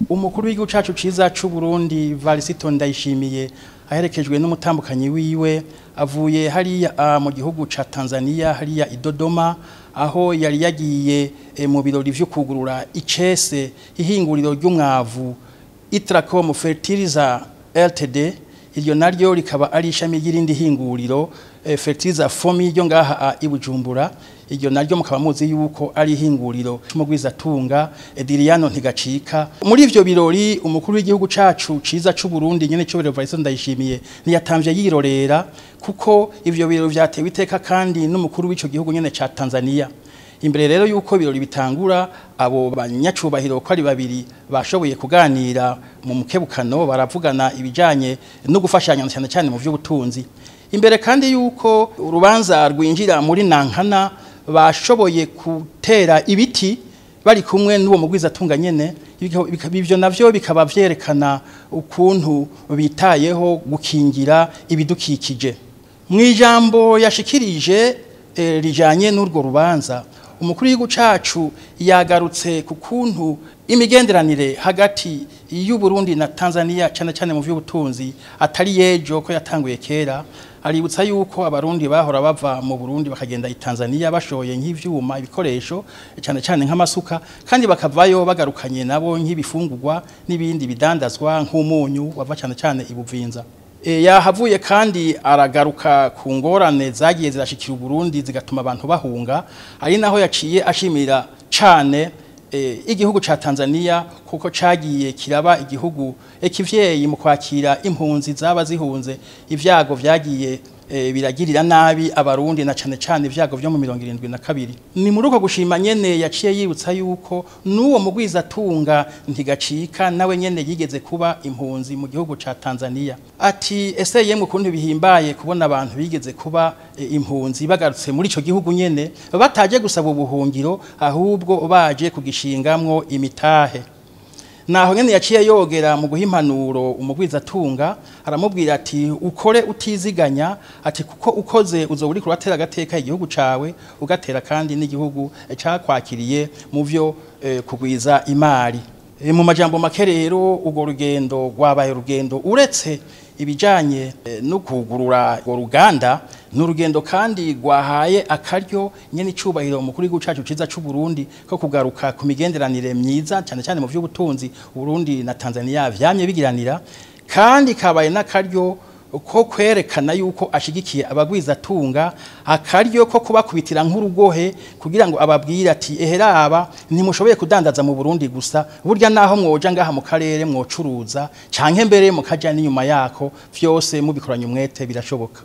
Umukuru w'igihugu cacu ciza c'u Burundi Varisito Ndayishimiye aherekejwe n'umutambukanyi wiwe avuye hariya mu gihugu ca Tanzania, hariya i Dodoma, aho yari yagiye mu birori vyo kugurura icese ihinguriro ry'umwavu Itracom Fertilizer Ltd. Iryo naryo rikaba ari ishami ry'irindi hinguriro Fertilizer Fomi ryo ngaha i Bujumbura. Iryo naryo mukaba muzi yuko ari ihinguriro c'umugwizatunga Ediriano Ntigacika. Muri ivyo birori, umukuru w'igihugu cacu ciza c'u Burundi nyene cyo Varisito Ndayishimiye ntiyatamvye yirorera, kuko ivyo birori vyatewe iteka kandi n'umukuru w'ico gihugu nyene ca Tanzania. Imbere rero yuko ibirori bitangura, abo banyacubahiro ko ari babiri bashoboye kuganira mu mukebukano, baravugana ibijanye no gufashanya cyane cyane mu vy'ubutunzi. Imbere kandi yuko urubanza rwinjira muri Nankana, bashoboye gutera ibiti bari kumwe n'uwo mugwizatunga nyene. Ibyo navyo bikaba vyerekana ukuntu bitayeho gukingira ibidukikije. Mu ijambo yashikirije rijanye n'urwo rubanza, umukuru w'igihugu cacu yagarutse ku kuntu imigenderanire hagati y'u Burundi na Tanzania, cyane cyane mu vy'ubutunzi, atari yejo, ko yatanguye kera. Aributsa yuko Abarundi bahora bava mu Burundi bakagenda i Tanzania bashoye nk'ivyuma, ibikoresho, cyane cyane nk'amasuka, kandi bakavayo bagarukanye nabo nk'ibifungurwa n'ibindi bidandazwa nk'umunyu wava cyane cyane i Buvinza. Yahavuye kandi aragaruka ku ngorane zagiye zirashikira Burundi zigatuma abantu bahunga, ari naho yaciye ashimira cane igihugu ca Tanzania, kuko cagiye kiraba igihugu ekivyeyi mu kwakira impunzi zaba zihunze ivyago vyagiye biragirira nabi Abarundi, na cane cane ivyago vyo mu 72. Ni muri uko gushima nyene yaciye yibutsa yuko n'uwo mugwizatunga Ntigacika nawe nyene yigeze kuba impunzi mu gihugu ca Tanzania. Ati: "Ese yemwe, ukuntu bihimbaye kubona abantu bigeze kuba impunzi bagarutse muri ico gihugu nyene, bataje gusaba ubuhungiro, ahubwo baje kugishingamwo imitahe." Naho nyene yaciye yogera mu guha impanuro umugwizatunga, aramubwira ati: "Ukore utiziganya," ati "kuko ukoze uzoba uriko uratera agateka igihugu cawe, ugatera kandi n'igihugu cakwakiriye mu vyo kugwiza imari." Mu majambo make rero, urwo rugendo rwabaye urugendo, uretse ibijanye no kugurura urwo ruganda, ni urugendo kandi rwahaye akaryo nyene icubahiro umukuru w'igihugu cacu ciza c'u Burundi ko kugaruka ku migenderanire myiza, cyane cyane mu vy'ubutunzi, Burundi na Tanzania vyamye bigiranira, kandi kabaye n'akaryo ko kwerekana yuko ashigikiye abagwizatunga, akaryo ko kubakubitira nk'urugohe kugira ngo ababwire ati: "Eheraba, ntimushoboye kudandaza mu Burundi gusa, burya naho mwoja ngaha mu karere mwocuruza, canke mbere mukaja n'inyuma yako, vyose mubikoranye umwete birashoboka."